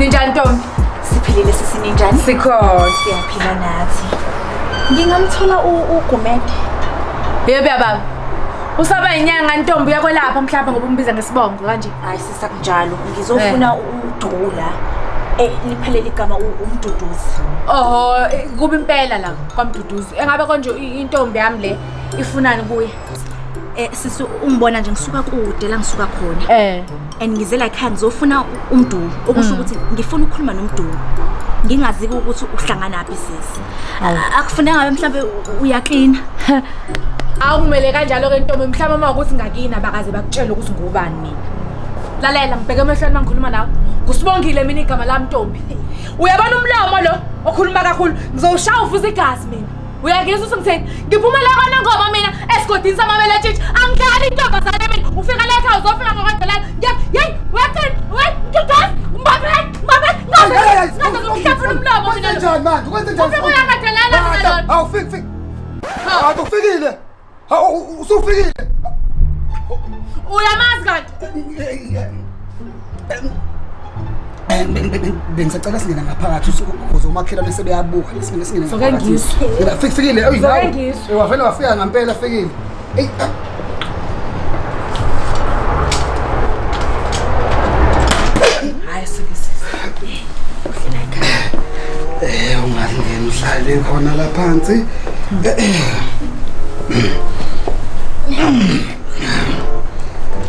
Ninjani ntombi? Siphilile sisi ninjani? Sikhona. Siyaphila nathi. Ngingamthola uGumede. Yebo baba. Usaba inyanga ntombi uyakwelapha mhlawumbe ngoba umbiza ngesibongo kanje. Hayi sisi akunjalo. Ngizofuna uDula. Eh liphelele igama uMduduzi. Oho, kuba impela la kwaMduduzi. Engabe konje intombi yami le ifunani kuye? Eh sisi ungibona nje ngisuka kude la ngisuka khona. Eh. And ngize la ekhaya ngizofuna uMdu. Okusho ukuthi ngifuna ukukhuluma noMdu. Ngingazi ukuthi uhlanganaphi sisi. Akufuneka ngabe mhlambe uyaklina. Awumele kanjalo ke ntombi mhlawumbe uma ukuthi ngakini abakaze bakutshele ukuthi ngubani mina. Lalela ngibheke emehlweni mangikhuluma nawe. Ngusibongile mina igama lami ntombi. Uyabona umlomo lo okhuluma kakhulu ngizowushaya uvuza igazi mina. Uyangizwa ukuthi ngitheni? Ngiphuma la kona ngoba mina esigodini samabele tshitshi angidlali intombazane mina. Ufika la ekhaya uzofika ngokwenzelana. Ngiya hey uyathini? Wey ngidosi ngibambe ngibambe ngaze ngaze ngikuhlafuna umlomo mina. lo. Kwenzenjani manje? Kwenzenjani? Ufike uyangadelela mina lona. Hawu fik fik. Hawu ufikile. Hawu usufikile. Uyamazi kanti? Bengisacela singena ngaphakathi ukuze umakhelwane sebeyabuka singene singene Soke ngizwe. Ngena fikile eyi Soke nawe. ngizwe. Eh, Wavele wafika ngempela fikile. Eyi ah. Hayi suke sisi. Eh ungangena uhlale khona la phansi.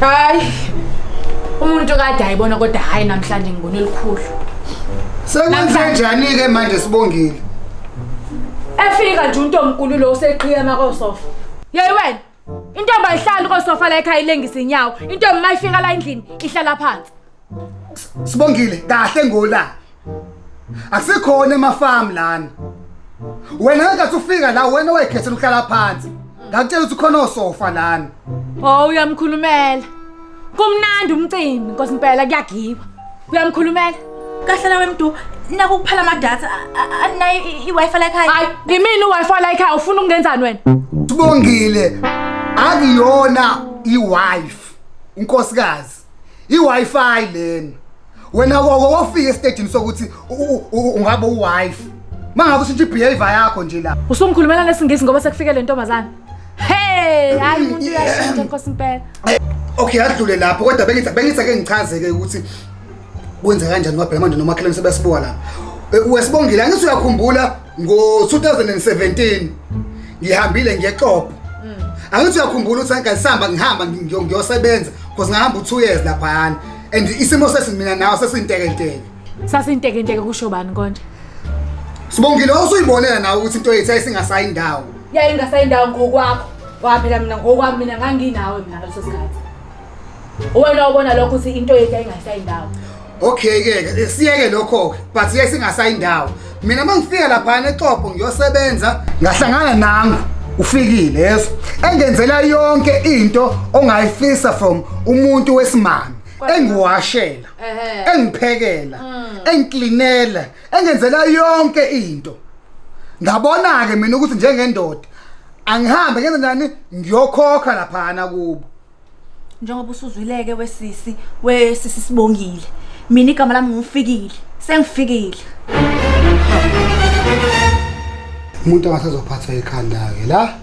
Hayi. Umuntu kade ayibona kodwa hayi namhlanje ngibone elikhulu. Sekwenze njani ke manje sibongile? Efika nje untomkulu lo useqhiya makosofa. Yeyi wena. Intombi ayihlali kosofa la ekhaya ilengisa inyawo. Intombi mayifika la endlini ihlala phansi. Sibongile kahle ngola. Akusikhona emafarm lana. Wena ngenkathi ufika la wena wayikhethela uhlala phansi. Ngakutshela ukuthi khona osofa lana. Oh uyamkhulumela. Kumnandi umcimbi Nkosi impela kuyagiwa. Uyamkhulumela. Kahle lawe Mdu. Naku kuphela amadatha anayo i-Wi-Fi la ekhaya. Hayi ngimini uWi-Fi la ekhaya ufuna ukungenzani wena? Sibongile akuyona iwife unkosikazi. I-Wi-Fi lena. Wena woko wafika estagini sokuthi ungabe uwife. Mangabe ushintsha ibehavior yakho nje la. Usungikhulumela nesingisi ngoba sekufike le ntombazane. Hey, hayi umuntu uyashintsha Nkosi impela. Okay adlule lapho kodwa bengithi bengithi ake ngichaze ke ukuthi kwenza kanjani ngoba phela manje nomakhelwane sebesibuka lapha. Wesibongile angithi uyakhumbula ngo-2017 ngihambile ngiyexopo. Angithi uyakhumbula ukuthi ngisahamba ngihamba ngiyosebenza because ngahamba u2 years laphayana and isimo sesi mina nawe sesintekenteke. Sasintekenteke kusho bani konje? Sibongile usuyibonela nawe ukuthi into yethu ayisingasayi indawo. Yayingasayindawo ngokwakho. Ngoba phela mina ngokwami mina nganginawe mina ngaleso sikhathi. Wena ubona lokho ukuthi into yethu yayingasayindawo. Okay ke siyeke lokho ke but yayisingasayi indawo. Mina mangifika laphana eXopo ngiyosebenza ngahlangana nangu ufikile yeso engenzela yonke into ongayifisa from umuntu wesimame engiwashela engiphekela engiklinela engenzela yonke into ngabona ke mina ukuthi njengendoda angihambe ngenze njani ngiyokhokha laphana kubo Njengoba usuzwileke wesisi, wesisi Sibongile. Mina igama lami ngufikile. Sengifikile. Umuntu angasezophatha ikhanda ke la.